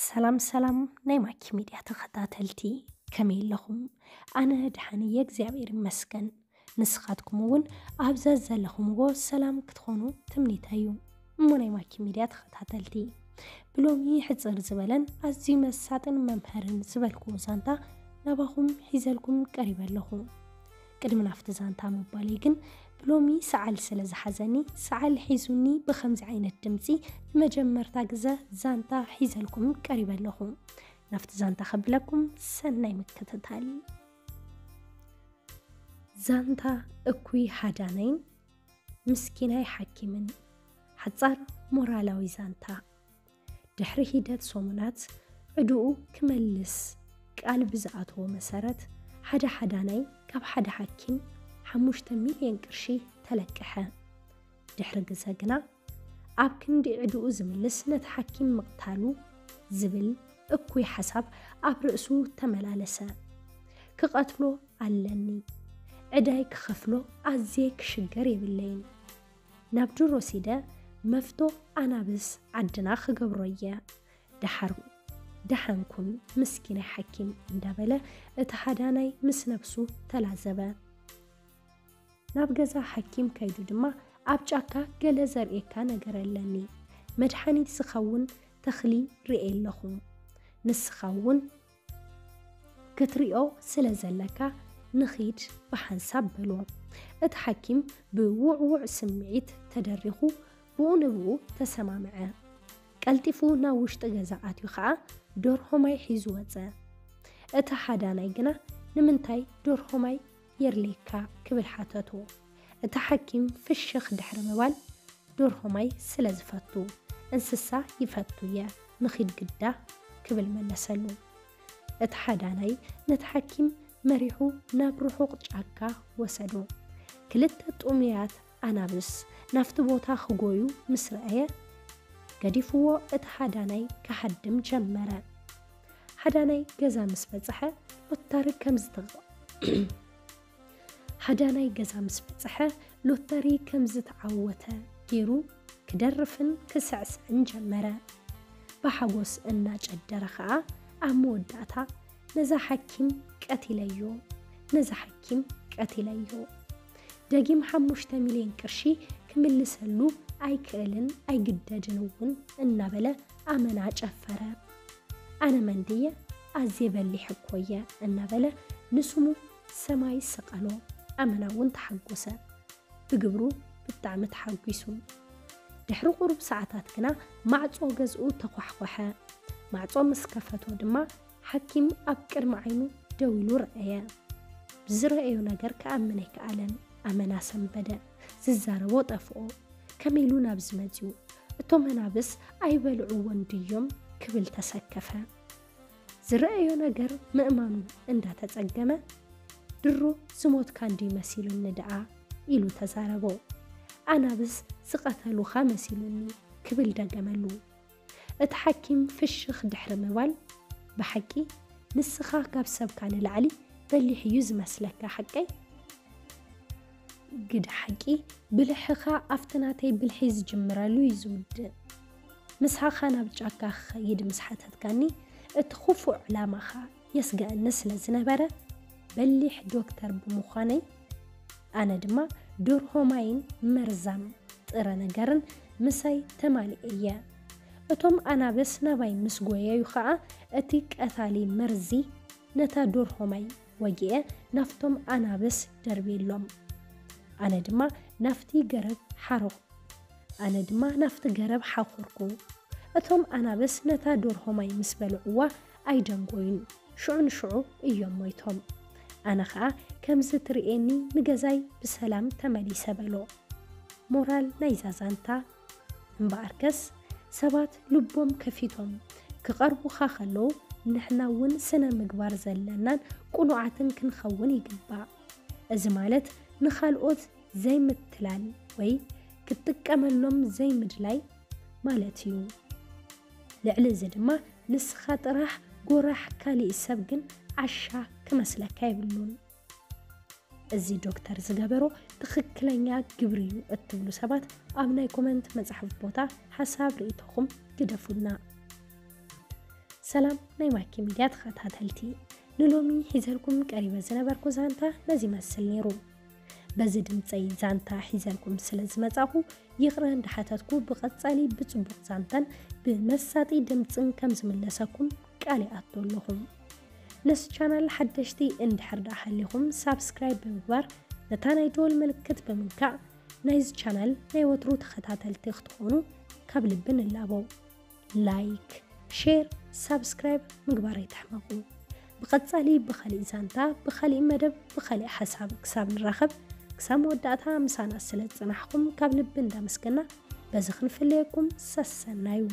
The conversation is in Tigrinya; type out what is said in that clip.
ሰላም ሰላም ናይ ማኪ ሚድያ ተኸታተልቲ፣ ከመይ ኣለኹም? ኣነ ደሓን እየ እግዚኣብሔር ይመስገን። ንስኻትኩም እውን ኣብ ዘዘለኹምዎ ሰላም ክትኾኑ ትምኒተይ እዩ። እሞ ናይ ማኪ ሚድያ ተኸታተልቲ፣ ብሎሚ ሕፅር ዝበለን ኣዝዩ መሳጥን መምሃርን ዝበልክዎ ዛንታ ናባኹም ሒዘልኩም ቀሪበ ኣለኹ። ቅድሚ ናብቲ ዛንታ ምባለይ ግን ብሎሚ ሰዓል ስለ ዝሓዘኒ ሰዓል ሒዙኒ ብኸምዚ ዓይነት ድምፂ ንመጀመርታ ግዘ ዛንታ ሒዘልኩም ቀሪበ ኣለኹ። ናብቲ ዛንታ ከብለኩም ሰናይ ምክትታል። ዛንታ እኩይ ሃዳናይን ምስኪናይ ሓኪምን። ሓጻር ሞራላዊ ዛንታ። ድሕሪ ሂደት ሰሙናት ዕድኡ ክመልስ ቃል ብዝኣተዎ መሰረት ሓደ ሓዳናይ ካብ ሓደ ሓኪም ሓሙሽተ ሚልዮን ቅርሺ ተለቀሐ። ድሕሪ ግዘ ግና ኣብ ክንዲ ዕድኡ ዝምልስ ነቲ ሓኪም ምቕታሉ ዝብል እኩይ ሓሳብ ኣብ ርእሱ ተመላለሰ። ክቐትሎ ኣለኒ፣ ዕዳይ ክኸፍሎ ኣዝየ ክሽገር የብለይን። ናብ ዱር ወሲደ መፍቶ ኣናብስ ዓድና ክገብሮ እየ። ደሓር ደሓንኩን ምስኪናይ ሓኪም እንዳበለ እቲ ሃዳናይ ምስ ነብሱ ተላዘበ። ናብ ገዛ ሓኪም ከይዱ ድማ ኣብ ጫካ ገለ ዘርእየካ ነገር ኣለኒ፣ መድሓኒት ዝኸውን ተኽሊ ርእየ ኣለኹ፣ ንስኻ እውን ክትሪኦ ስለ ዘለካ ንኺድ ብሓንሳብ በሎ። እቲ ሓኪም ብውዕውዕ ስምዒት ተደሪኹ ብኡ ንብኡ ተሰማምዐ። ቀልጢፉ ናብ ውሽጢ ገዛ ኣትዩ ኸኣ ዶርሆማይ ሒዙ ወጸ። እቲ ሓዳናይ ግና ንምንታይ ዶርሆማይ የርሌካ ክብል ሓተቶ። እቲ ሓኪም ፍሽኽ ድሕሪ ምባል ዶርሆማይ ስለ ዝፈቱ፣ እንስሳ ይፈቱ እየ፣ ንኺድ ግዳ ክብል መለሰሉ። እቲ ሓዳናይ ነቲ ሓኪም መሪሑ ናብ ርሑቕ ጫካ ወሰዶ። ክልተ ጥሙያት ኣናብስ ናብቲ ቦታ ክጎዩ ምስ ረኣየ፣ ገዲፍዎ እቲ ሓዳናይ ክሃድም ጀመረ። ሓዳናይ ገዛ ምስ በጽሐ ሎተሪ ከም ዝተቐ ሓዳናይ ገዛ ምስ በጽሐ ሎተሪ ከም ዝተዓወተ ገይሩ ክደርፍን ክስዕስዕን ጀመረ። ብሓጎስ እናጨደረ ኸኣ ኣብ መወዳእታ ነዛ ሓኪም ቀቲለዮ፣ ነዛ ሓኪም ቀቲለዮ፣ ደጊም ሓሙሽተ ሚልዮን ቅርሺ ክምልሰሉ ኣይክእልን ኣይግደድን እውን እናበለ ኣመና ጨፈረ። ኣነ መን ድየ? ኣዝየ በሊሕ እኮ እየ እናበለ ንስሙ ሰማይ ሰቐሎ። ኣመና እውን ተሓጎሰ። ብግብሩ ብጣዕሚ ተሓጒሱ። ድሕሪ ቁሩብ ሰዓታት ግና ማዕጾ ገዝኡ ተኳሕኮሐ። ማዕጾ ምስ ከፈቶ ድማ ሓኪም ኣብ ቅድሚ ዓይኑ ደው ኢሉ ረኣየ። ብዝረኣዮ ነገር ክኣምን ኣይከኣለን። ኣመና ሰንበደ። ዝዛረቦ ጠፍኦ። ከመይ ኢሉ ናብዚ መጺኡ? እቶም ኣናብስ ኣይበልዕዎን ድዮም? ክብል ተሰከፈ። ዝረኣዮ ነገር ምእማኑ እንዳተጸገመ፣ ድሮ ዝሞትካ እንድዩ መሲሉኒ ደኣ ኢሉ ተዛረቦ። ኣናብስ ዝቐተሉኻ መሲሉኒ ክብል ደገመሉ። እቲ ሓኪም ፍሽኽ ድሕሪ ምባል፣ ብሓቂ ንስኻ ካብ ሰብካ ንላዕሊ በሊሕ እዩ ዝመስለካ፣ ሓቀይ? ግደ ሓቂ፣ ብልሕኻ ኣብቲ ናተይ ብልሒ ዝጅምረሉ እዩ ዝውድእ። ምሳኻ ናብ ጫካ ክኸይድ ምስ ሓተትካኒ፣ እቲ ክፉእ ዕላማኻ የስግኣኒ ስለ ዝነበረ፣ በሊሕ ዶክተር ብምዃነይ፣ ኣነ ድማ ዶርሆማይን መርዛም ጥረ ነገርን ምሳይ ተማሊኤ እየ። እቶም ኣናብስ ናባይ ምስ ጎየዩ ኸኣ፣ እቲ ቀታሊ መርዚ ነታ ዶርሆማይ ወጊኤ ናብቶም ኣናብስ ደርብየሎም። ኣነ ድማ ናብቲ ገረብ ሓረኹ። ኣነ ድማ ናብቲ ገረብ ሓኾርኩ። እቶም ኣናብስ ነታ ዶርሆማይ ምስ በልዕዋ ኣይደንጎዩን። ሽዑ ንሽዑ እዮም ሞይቶም። ኣነ ኸኣ ከምዚ ትርእየኒ ንገዛይ ብሰላም ተመሊሰ በሎ። ሞራል ናይዛ ዛንታ፣ እምበኣርከስ ሰባት ልቦም ከፊቶም ክቐርቡኻ ከለዉ፣ ንሕና እውን ስነ ምግባር ዘለናን ቅኑዓትን ክንኸውን ይግባእ። እዚ ማለት ንኻልኦት ዘይምትላል ወይ ክትጥቀመሎም ዘይምድላይ ማለት እዩ። ልዕሊ እዚ ድማ ንስኻ ጥራሕ ጎራሕ፣ ካሊእ ሰብ ግን ዓሻ ክመስለካ የብሉን። እዚ ዶክተር ዝገበሮ ትኽክለኛ ግብሪ እዩ እትብሉ ሰባት ኣብ ናይ ኮመንት መጽሓፍ ቦታ ሓሳብ ርእይቶኹም ግደፉልና። ሰላም ናይ ማኪ ሚድያ ተኸታተልቲ፣ ንሎሚ ሒዘልኩም ቀሪበ ዝነበርኩ ዛንታ ነዚ ይመስል ነይሩ። በዚ ድምፀይ ዛንታ ሒዘልኩም ስለ ዝመጻኹ ይቕረ እንዳሓተትኩ፣ ብቐጻሊ ብጽቡቕ ዛንታን ብመሳጢ ድምፅን ከም ዝምለሰኩም ቃል ይኣቱ ኣለኹ። ነዚ ቻናል ሓደሽቲ እንድሕር ደኣ ሃሊኹም፣ ሳብስክራይብ ብምግባር ነታ ናይ ደወል ምልክት ብምንካዕ ናይዚ ቻናል ናይ ወትሩ ተኸታተልቲ ክትኾኑ ካብ ልቢ ንላቦ። ላይክ፣ ሼር፣ ሳብስክራይብ ምግባር ኣይትሕመቑ። ብቐጻሊ ብኻሊእ ዛንታ፣ ብኻሊእ መደብ፣ ብኻሊእ ሓሳብ ክሳብ ንራኸብ፣ ክሳብ መወዳእታ ምሳና ስለ ዝጸናሕኩም ካብ ልቢ እንዳመስገና፣ በዚ ክንፍለየኩም ሰሰናዩ።